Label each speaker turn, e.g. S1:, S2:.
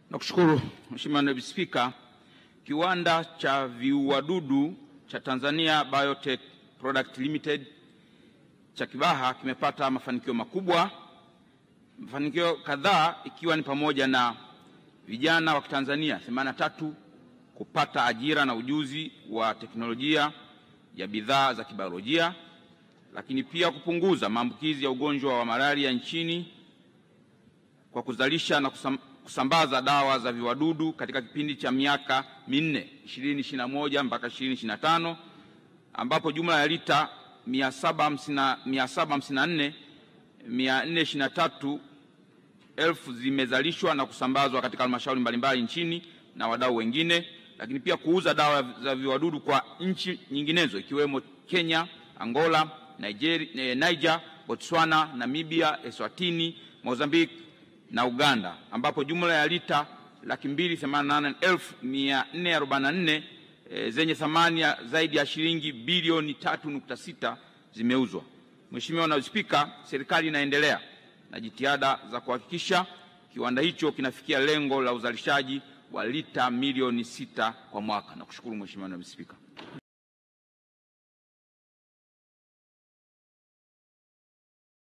S1: Nakushukuru Mheshimiwa Naibu Spika. Kiwanda cha viuadudu cha Tanzania Biotech Product Limited cha Kibaha kimepata mafanikio makubwa, mafanikio kadhaa ikiwa ni pamoja na vijana wa Kitanzania 83 kupata ajira na ujuzi wa teknolojia ya bidhaa za kibiolojia, lakini pia kupunguza maambukizi ya ugonjwa wa malaria nchini kwa kuzalisha na kusambaza dawa za viwadudu katika kipindi cha miaka minne 2021 mpaka 2025, ambapo jumla ya lita 754,423 elfu zimezalishwa na kusambazwa katika halmashauri mbalimbali nchini na wadau wengine, lakini pia kuuza dawa za viwadudu kwa nchi nyinginezo ikiwemo Kenya, Angola, Niger, Botswana, Namibia, Eswatini, Mozambique na Uganda, ambapo jumla ya lita 288,444 zenye thamani ya zaidi ya shilingi bilioni 3.6 zimeuzwa. Mheshimiwa Naibu Spika, serikali inaendelea na jitihada za kuhakikisha kiwanda hicho kinafikia lengo la uzalishaji wa lita milioni 6 kwa mwaka. Nakushukuru Mheshimiwa Naibu Spika.